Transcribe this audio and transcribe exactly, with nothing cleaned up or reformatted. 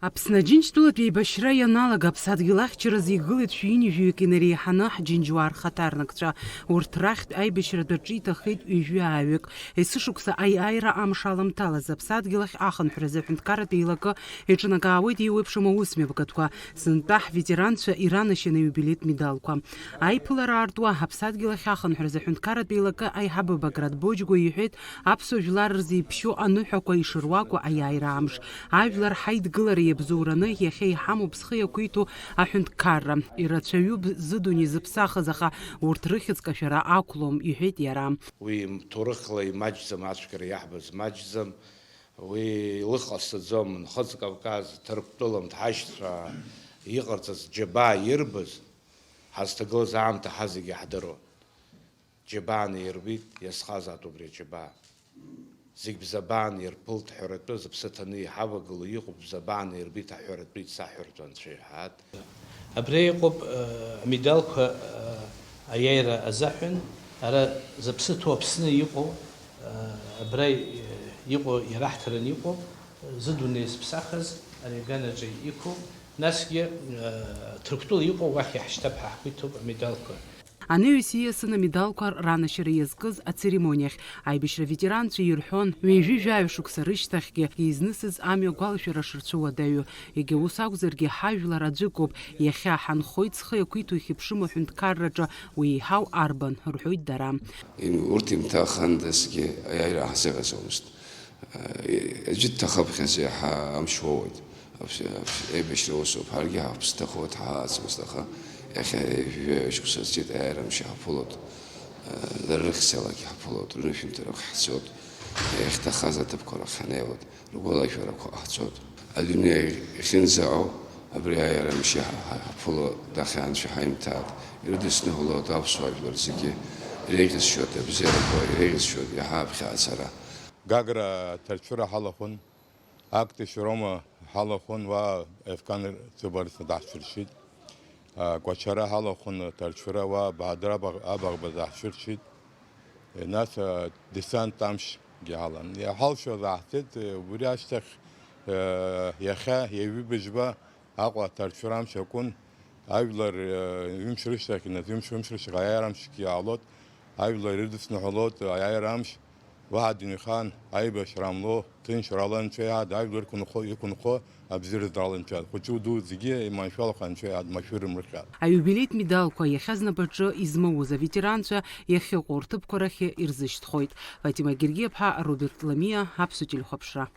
Аԥсны Аџьынџьтәылатә еибашьра ианалага, аԥсадгьыл ахьчаразы игылеит шәи ҩынҩажәаҩык инареиҳаны ҳџьынџьуаа рхаҭарнакцәа. Урҭ рахьтә аибашьра аҿы иҭахеит ҩажәи ааҩык. Есышықәса аиааира амш аламҭалаз аԥсадгьыл ахь ахынҳәразы аҳәынҭқарратә еилакы иҿынакаауеит еиуеиԥшым аусмҩаԥгатәқәа, сынтәа ҳветеранцәа иранашьаны аиубилеитә медалқәа. Аиԥылара аартуа аԥсадгьыл ахь ахынҳәразы аҳәынҭқарратә еилакы аиҳабы Баграт Боџьгәа иҳәеит, аԥсуа жәлар рзы иԥшьоу аныҳәақәа ишыруаку аиааира амш. Ажәлар ҳаидгылара иабзоураны иахьа иҳамоуп зхы иақәиҭу аҳәынҭқарра. Ирацәаҩуп зыдунеи зыԥсахыз, аха урҭ рыхьӡ кашәара ақәлом, иҳәеит иара. Уи ҭоурыхла имаҷӡам, ацәгьара иаҳбаз маҷӡам. Уи илыҟасҵаӡом, Нхыҵ Кавказ, Ҭырқәтәылантә ҳашьцәа иҟарҵаз џьабаа ирбаз, ҳазҭагылаз аамҭа ҳазегьы ҳдыруан. Џьабааны ирбеит, иазхазаат убри аџьабаа. Зегь бзабаан ирԥылт ҳәаратәы зыԥсы ҭаны иҳавагылоу иҟоуп, бзабаан ирбеит аҳәаратәы ицаҳәартә анцәа иҳәаат. Абри иҟоуп, э, амедалқәа, э, аиааира азыҳәан, ара зыԥсы ҭоу Аԥсны иҟоу, э, абра, э, иҟоу, иараҳҭараны иҟоуп, э, зыдунеи зыԥсахыз ари аганаҿы иқәу, насгьы, э, Ҭырқәтәыла иҟоу уахь иаҳшьҭап ҳәа ҳгәиҭоуп амедалқәа. Анаҩс ииасын амедалқәа ранашьара иазкыз ацеремониахь. Аибашьра ветеранцәа ирҳәон, ҩажәи жәаҩа шықәса рышьҭахьгьы изнысыз амҩа агәалашәара шырцәыуадаҩу. Егьа ус акәзаргьы, ҳажәлар аӡәыкоуп, иахьа ҳанхоит зхы иақәиҭу ихьыԥшым аҳәынҭқарраҿы уи еиҳау арбан, рҳәоит дара. Урҭ имҭахандазгьы аиааира ҳзыҟаҵомызт. Аӡәы дҭахыԥхьаӡа иаҳа амш уоуеит. Аԥс-, аԥс-, еибашьра усуп, ҳаргьы ҳаԥсы ҭахоит, ҳааҵмызт, аха иахьа ҩажәа шықәса ҵит аиааира амш иҳаԥылоит. Дара рыхьӡалак иҳаԥылоит, рнышәынҭрақәа ҳцоит, иахьҭахаз аҭыԥқәа рахь ҳнеиуеит, ргәалашәарақәа ҟаҳҵоит. Адунеи иахьынӡаҟоу абри аиааира амш иҳа-, ҳа-, ҳаԥыло дахьаанцәа ҳаимҭааит, ирыдысныҳәалоит аԥсуа жәлар зегьы, иреиӷьасшьоит абзиарақәа, иреиӷьасшьоит иаҳа аԥхьаҟацара. Гагра ҭарцәыра ҳалахәын, Актәи Шьрома ҳалахәын, уа Ефқан Цыбарца даҳцәыршьит. А, Кәачара ҳалахәын, ҭарцәыра, уа Баадыр Абаӷ-, Абаӷба даҳцәыршьит. Нас, а, десант амшгьы ҳалан. Иҳалшоз ааҳцеит, убри ашьҭахь, а, иахьа ҩажәи быжьба Аҟәа аҭарцәыра амш акәын, ажәлар, э, ҩымш рышьҭахь, иназ ҩымш, ҩымш рышьҭахь аиааира амшгьы аалоит, ажәлар ирыдысныҳәалоит аиааира амш, уаҳа дыҩнхан аибашьра ҟамло, ҭынчрала Анцәа иаҳа, ажәлар иқәынхо, иқәынхо абзиара даланҵәа, хәыҷы-ду зегьы иманшәалахо Анцәа иаҳа, машәыр имырхьа. Аиубилеитә медалқәа иахьа знапаҿы измоуз аветеранцәа иахьыҟоу рҭыԥқәа рахь ирзышьҭхоит. Фатима Гергиаԥҳа, Роберт Ламиа, Аԥсуа телехәаԥшра.